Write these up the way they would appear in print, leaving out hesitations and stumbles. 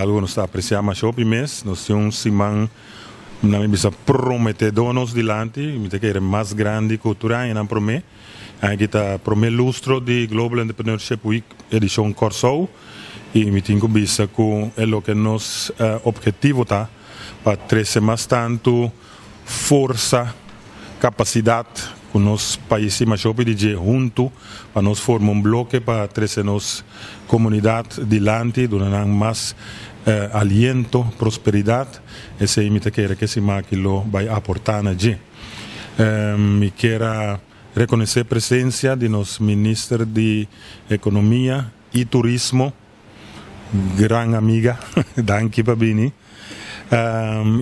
Algo nos ta apreciá masha hopi mes. Nos tin un siman, nan mi bisa, prometedor nos dilanti. Mi ta kere mas grandi cu tur e añanan promé. Aña aki ta promé lustro di Global Entrepreneurship Week edicion Kòrsou y mi tin cu bisa cu e loke nos obhetivo ta pa trece mas tanto forsa, capacidad cu nos pais tin masha hopi di dje hunto pa nos forma un bloke pa trece nos comunidad dilanti, duna nan mas aliento, prosperidad. Esey mi ta kere cu e siman aki lo bay aporta na dje. Mi kier a reconoce presencia di nos Minister di Economia y Turismo, gran amiga, danki pa bini.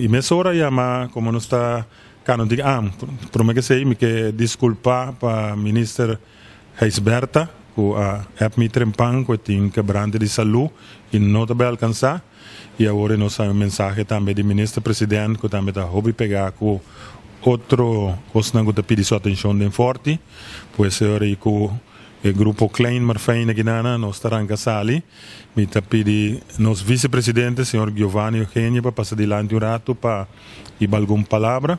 Y mesora yama como nos ta cana un ah, prome que esey mi ke disculpa pa Minister Gijsbertha cu a app mi trempan cu e tin quebrante di salud y no ta bay alcansa. Y awor nos hay un mensahe tambe di Minister President cu tambe ta hopi pega cu otro cosnan cu ta pidi su atencion den Forti. Pues e ora cu e grupo Klein maar fijn aki nana nos ta ranca sali. Mi ta pidi nos Vicepresidente, señor Giovanni Eugenio, pa pasa dilanti un rato pa hiba algun palabra.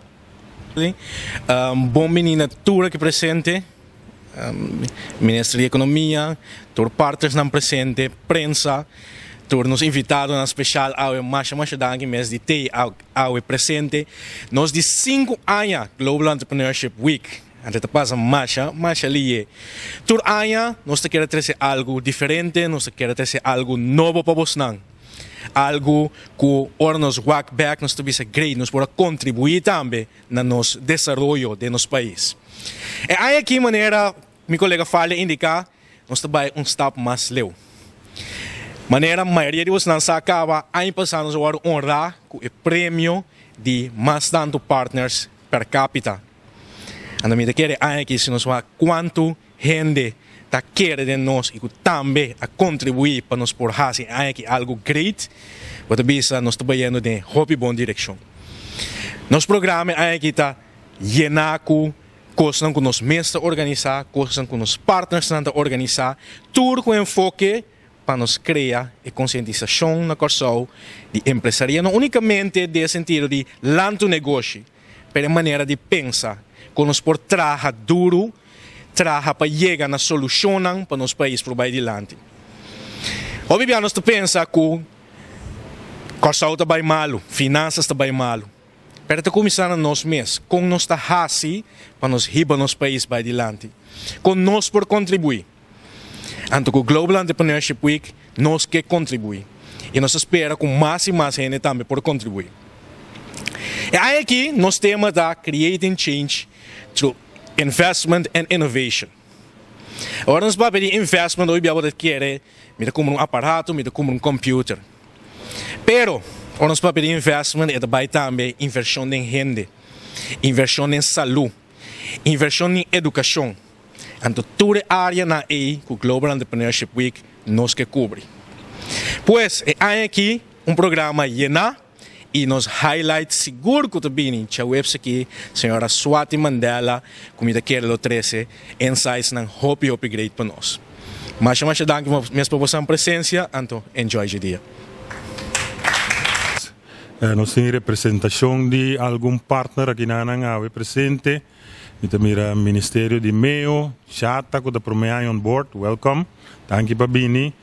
Bon bini na tur aki presente, Minister di Economia, tur partnersnan presente, prensa, tur nos invitadonan special awe, masha masha danki mes di tey awe presente. Nos di 5 aña Global Entrepreneurship Week. Anto ta pasa masha, masha liye. Tur aña nos ta kere trece algo diferente, nos ta kere trece algo nobo pa bosnan. Algo cu ora nos wak bek nos ta bisa great, nos por a contribui tambe na nos desaroyo den nos pais. E aña aki manera mi colega Farley a indica, nos ta bay un stap mas leu. Manera mayoria di bosnan sa caba, aña pasa nos a worde honra cu e premio di mas tanto partners per capita. Anto mi ta kere aña aki si nos wak cuanto hende ta kere den nos y cu tambe a contribui pa nos por haci aña aki algo great, bo ta bisa nos ta bayendo den hopi bon direccion. Nos programa aña aki ta yena cu cosnan cu nos mes ta organisa, cosnan cu nos partnersnan ta organisa, tur cu enfoke pa nos crea e concientisacion na Corsou di empresaria, no unicamente den e sentido di lanta un negoshi, pero e manera di pensa cu nos por traha duro, traha pa yega na solucionnan pa nos pais por bay dilanti. Hopi bia nos ta pensa cu Corsou ta bay malo, finanzas ta bay malo, pero ta cuminsa na nos mes, con nos ta haci pa nos hiba nos pais bay dilanti, con nos por contribui. Anto cu Global Entrepreneurship Week nos ke contribui y nos ta spera cu mas y mas hende tambe por contribui. E aña aki nos tema ta Creating Change Through Investment and Innovation. Ora nos papia di investment hoy bia bo ta kere mi ta cumpra un aparato, mi ta cumpra un computer. Pero ora nos papia di investment e ta bay tambe inversion den hende, inversion den salud, inversion den educacion. Anto tur e areanan ei ku Global Entrepreneurship Week nos ke kubri. Pues e aña aki un programa yená i nos highlight sigur ku ta bini djaweps aki señora Swati Mandela ku mi ta kere lo trese insightsnan hopi hopi great pa nos. Masha masha danki mes pa bosan presensia anto enjoy dje dia. Nos tin representashon di algun partner aki nan awe presente. Mi ta mira Ministerio di Meo, Chata cu ta prome aña on board, welcome, danki pa bini.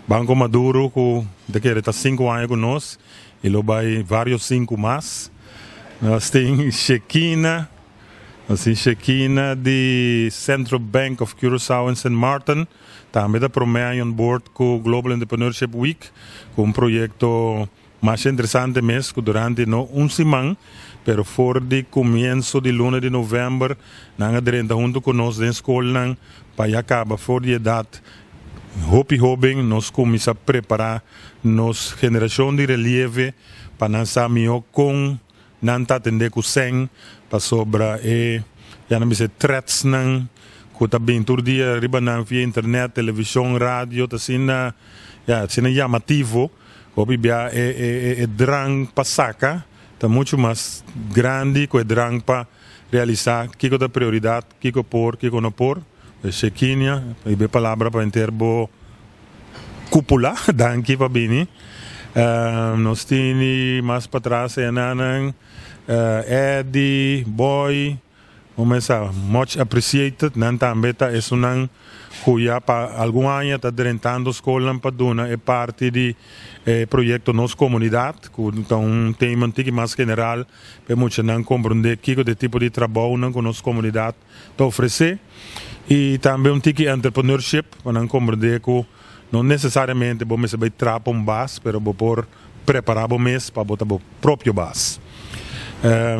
Banco Maduro cu mi ta kere ta 5 aña cu nos y lo bay varios 5 mas. Nos tin Shekina, nos tin Shekina di Central Bank of Curaçao en Sint Maarten, tambe ta prome aña on board cu Global Entrepreneurship Week, cu un proyecto Masha interesante mes cu durante no un siman, pero for di comienso di luna di november nan a drenta hunto cu nos den scolnan pa ya caba for di edad hopi hoben nos cuminsa prepara nos generacion di relieve pa nan sa miho con nan ta atende cu sèn pasobra e ya nan bisa e threatsnan cu ta bin tur dia riba nan via internet, television, radio ta asina ya asina yamativo. Hopi bia e e e drang pa saca ta mucho mas grandi cu e drang pa realisa kico ta prioridad, kico por, kico no por. Shekinia, e be palabra pa henter bo cupula, danki pa bini. Nos tin mas patras nan Eddie, Boy, kumsa much appreciated. Nan tambe ta esunnan ku ya pa algun aña ta drentando skol pa duna e parti di proyekto Nos Komunidat, ku ta un tema tiki mas general pa muchanan komprondé kiko e tipo di trabou ku nos komunidat ta ofresé i tambe un tiki entrepreneurship pa nan komprondé ku no nesesariamente bo mester traha pa un baas, pero bo por prepará bo mes pa bo ta bo propio baas.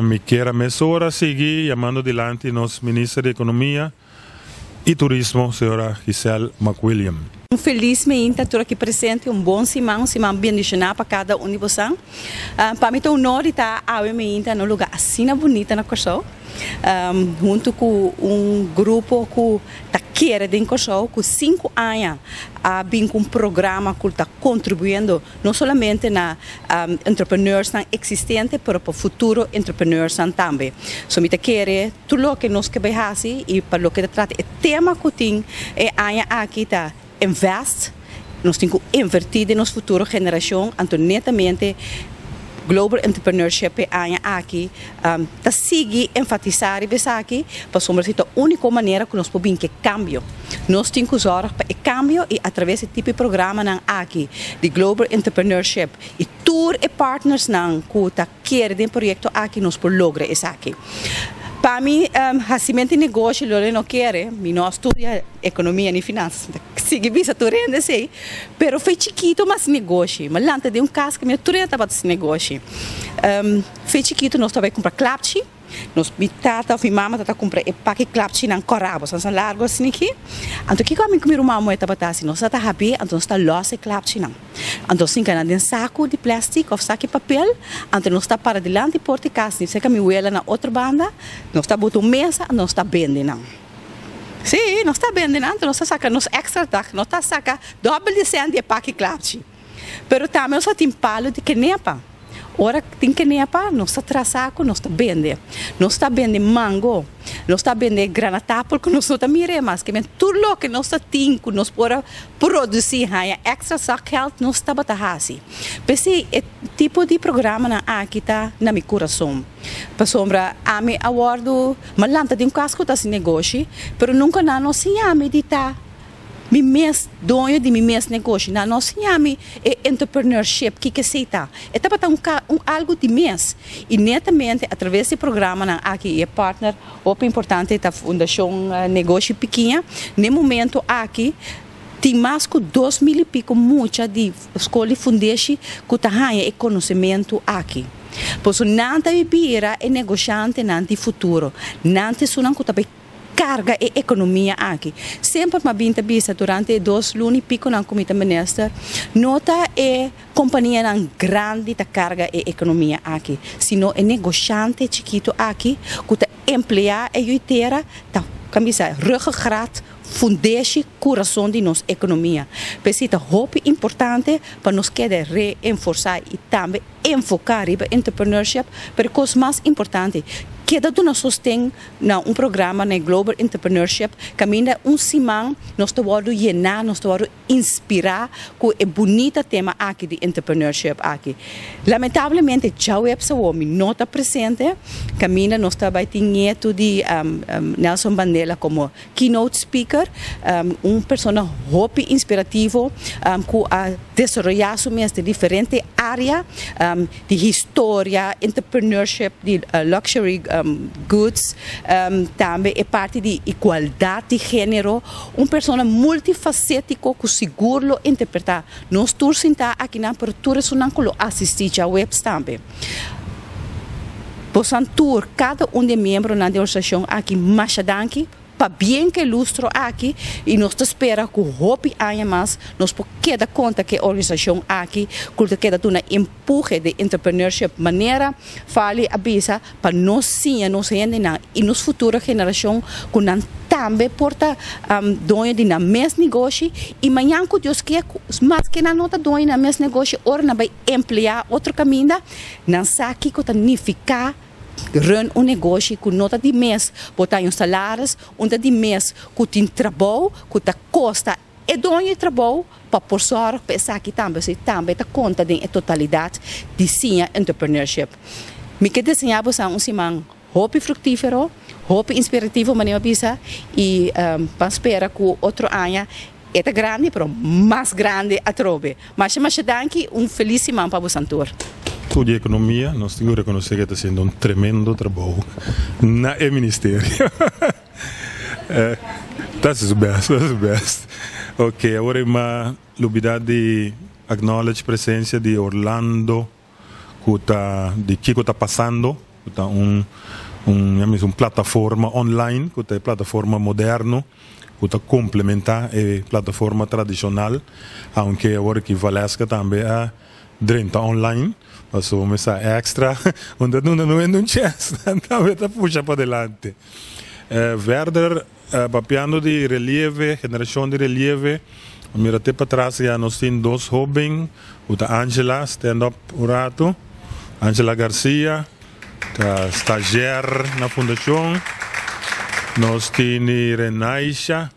Mi ke mesora sigui yamando dilanti nos minister di Ekonomia i Turismo, señora Giselle McWilliam. Un felis mainta tur aki presente, un bon siman, un siman bendishoná pa kada un di boso. Pa mi ta un honor ta awe mainta na un lugá asina bunita na Kòrsou, huntu ku un grupo ku ta kere den Kòrsou, ku 5 aña a bin ku un programa ku ta kontribuyendo no solamente na entrepreneurs eksistente, pero pa futuro entrepreneurs tambe. So mi ta kere tur loke nos ke hasi i pa loke ta trata e tema ku tin e aña aki ta invest, nos tin ku invertí den nos futuro generashon, anto netamente Global Entrepreneurship e aña aki ta sigui enfatisá esaki, pasobra ta e úniko manera ku nos por bin ku kambio. Nos tin ku zorg pa e kambio i a traves di tipo di programanan aki di Global Entrepreneurship i tur e partners nan ku ta kere den proyekto aki nos por logra esaki. Pa mi, hasimentu di negoshi, lo no ke, mi no a studia ekonomia ni finansa, sigui bisa tur hende esei, pero for di chikitu m'a hasi negoshi, m'a lanta den un kas ku mi tur hende tabata hasi negoshi. For di chikitu nos tabata kumpra klapchi, nos mi tata òf mi mama tabata kumpra e paki klapchi nan kòrá, bo sa largu asina aki. Anto kiko ami ku mi ruman muhé tabata hasi? Nos tabata habri, anto nos ta lòs e klapchi nan. Anto sinka nan den saku di plastic òf saku di papel, anto nos ta para dilanti porta di kas, ni serka mi wela na otro banda, nos ta bota un mesa, anto nos ta bende nan. Sí, nos ta bende nan, anto nos ta saka nos extra dag, nos ta saka dòbel di sèn di e paki klapchi. Pero tambe nos tin palu di kenepa. Ora tin kenepa, nos ta traha saku, nos ta bende. Nos ta bende mango, nos ta bende granatapel ku nos no ta mira mas. Ke men tur loke nos ta tin ku nos por produsí haña extra zakgeld, nos tabata hasi. P'esei e tipo di programanan aki ta na mi kurason. Pasobra ami a wòrdu, m'a lanta den un kas ku ta hasi negoshi, pero nunka nan no siña mi di ta mi mes doño di mi mes negoshi. Nan no siña mi e entrepreneurship, kiko esei ta. E tabata un algu di mes. I netamente a traves di programanan aki i e partner hopi importante ta Fundashon Negoshi Pikiña, na e momento aki tin mas ku 2000 i piko mucha di skol di fundeshi ku ta haña e konosementu aki. Pasobra nan ta bira e negoshantenan di futuro. Nan ta esunnan ku ta bai karga e ekonomia aki. Semper m'a bin ta bisa durante 2 luna i piko nan ku mi ta minister, no ta e kompanianan grandi ta karga e ekonomia aki, sino e negoshante chikitu aki ku ta empleá e yu tera ta kamisa ruggengraat, fundeshi, kurason di nos ekonomia. P'esei ta hopi importante pa nos keda reforsá i tambe enfoká riba entrepreneurship, pero kos mas importante, keda duna sosten na un programa na Global Entrepreneurship, kaminda un siman nos ta wòrdu yená, nos ta wòrdu inspirá ku e bunita tema aki di entrepreneurship aki. Lamentablemente, djaweps mi no ta presente, kaminda nos ta bai tin nietu di Nelson Mandela komo keynote speaker, un persona hopi inspirativo ku a desaroyá su mes den diferente área di historia, entrepreneurship, di luxury goods, tambe e parti di igualdat di género, un persona multifacético ku sigur lo interpretá nos tur sintá akinan, pero tur esunnan ku lo asistí djaweps tambe. Boso tur, kada un di miembronan di organisashon aki, masha danki, pabien ku e lustro aki i nos ta spera ku hopi aña mas nos por keda konta ku e organisashon aki ku ta keda duna empuhe di entrepreneurship manera Fali a bisa pa nos siña nos hendenan i nos futuro generashon ku nan tambe por ta doño di nan mes negoshi i mañan ku Dios ke mas ke nan no ta doño di nan mes negoshi ora nan bai empleá otro kaminda nan sa kiko ta nifiká run un negoshi ku no ta di mes bo ta un salaris, un ta di mes ku tin trabou ku ta kosta e doño di trabou. pa por zorg pa esaki tambe, si tambe ta konta den e totalidat di siña entrepreneurship. Mi ke deseá boso un siman hopi fruktífero, hopi inspirativo, manera bisa, i pa spera ku otro aña e ta grandi, pero mas grandi atrobe. Masha masha danki, un felis siman pa boso tur. Di ekonomia, nos tin ku rekonosé ku ta hasiendo un tremendo trabou na e ministerio. That's the best, that's the best. Ok, awor m'a lubidá di acknowledge presensia di Orlando, ku ta di Kiko ta pasando, ku ta un plataforma online, ku ta plataforma moderno, ku ta komplementá e plataforma tradishonal, aunke awor ku Valesca tambe a drenta online, pasó kuminsá extra, unda no no un chance, tambe ta pusha pa dilanti. Verder, papiando di relieve, generashon di relieve, mira te patras ya nos tin dos hóben, ta Angela, stand up un ratu, Angela Garcia, ta stagiaire na fundashon, nos tin Renaisha,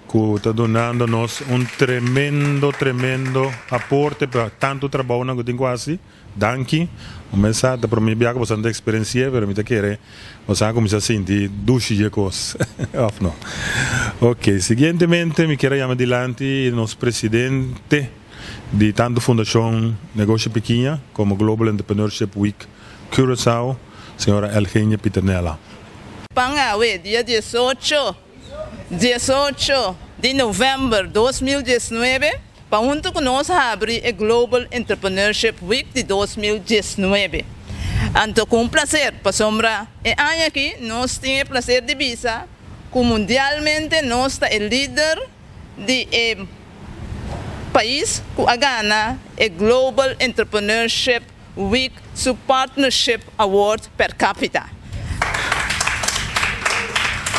ku ta dunando nos un tremendo, tremendo aporte pa tantu trabou ku tin kasi. Danki. Kuminsá, pa mi ku bo ta eksperensiá, pero mi ta kere, bo kuminsá sinti dushi di kos. Òf no. Ok, siguientemente mi ke yama dilanti nos presidente di tantu Fundashon Negoshi Pikiña komo Global Entrepreneurship Week Curaçao, señora Elgenia Piternella. Pan awe, dia 18 di novèmber di 2019, pa huntu ku nos habri e Global Entrepreneurship Week di 2019. Anto, ku un plaser, pasombra, e aña aki nos tin e plaser di bisa ku mundialmente nos ta e lider di e pais ku a gana e Global Entrepreneurship Week su Partnership Award per capita.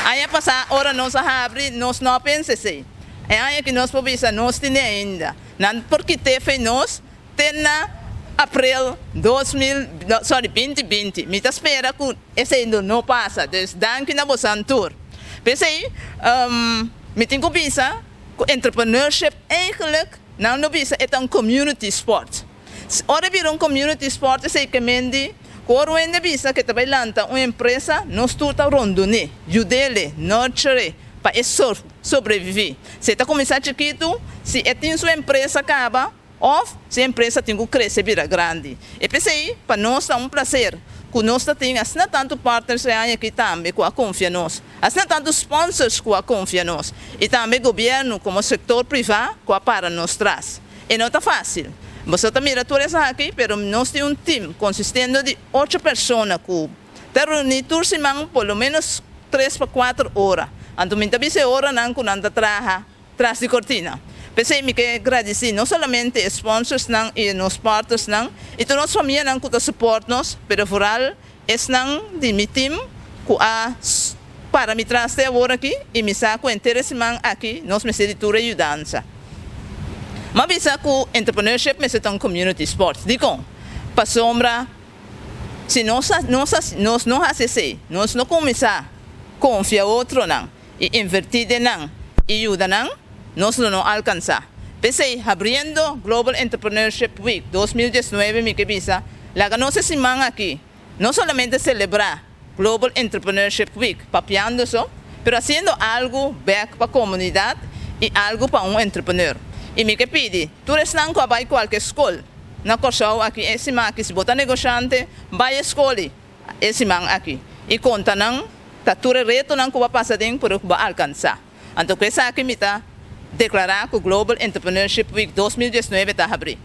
Aña pasá, ora nos a habri, nos no a pensa esei. E aña aki nos por bisa, nos tin ainda. Nan por kit'é for di nos, te na aprel 2000, no, sorry, 2020. Mi ta spera ku esei no pasa. Dus, danki na boso tur. P'esei, mi tin ku bisa, ku entrepreneurship eigenlijk, nan no bisa, e un community sport. Ora bira un community sport, esei ke men di, ora hende bisa ku ta bai lanta un empresa, nos tur ta rondon'é, yud'é, nurture, pa e sobreviví. Si ta kuminsá chikitu, si e tin su empresa kaba, òf si e empresa tin ku krese bira grandi. I p'esei, pa nos ta un plaser, ku nos tin asina tantu partners aki tambe ku a konfia nos. Asina tantu sponsors ku a konfia nos. I tambe gobièrnu komo sektor privá ku a para nos tras. I no ta fásil. Bo ta mira tur aki, pero nos tin un team konsistiendo di 8 persona ku ta reuní tur siman por lo ménos 3 pa 4 ora. Anto mi ta bisa ora nan ku nan ta traha tras di kortina. P'esei mi ke gradisí no solamente sponsors nan i nos partners nan, i tur nos famia nan ku ta support nos, pero vooral esnan di mi team ku a para mi tras te awor aki i mi sa ku henter siman aki nos mester di tur yudansa. M'a bisa ku entrepreneurship mester ta un community sport. Dikon, pasombra, si nos no hasi esei, nos no kuminsá konfia otro nan i invertí den nan i yuda nan, nos no alkansá. P'esei, habriendo Global Entrepreneurship Week 2019, mi ke bisa, laga nos siman aki, no solamente selebrá Global Entrepreneurship Week, papiando so, pero hasiendo algu back pa komunidat i algu pa un entrepreneur. I mi ke pidi, tur esnan ku a bai kualke skol, na Kòrsou aki e siman aki, si bo ta negoshante, bai skol e siman aki. I konta nan, ta tur retonan ku bo a pasa den, pero ku bo a alkansá. Anto, ku esaki mi ta deklará ku Global Entrepreneurship Week 2019 ta habrí.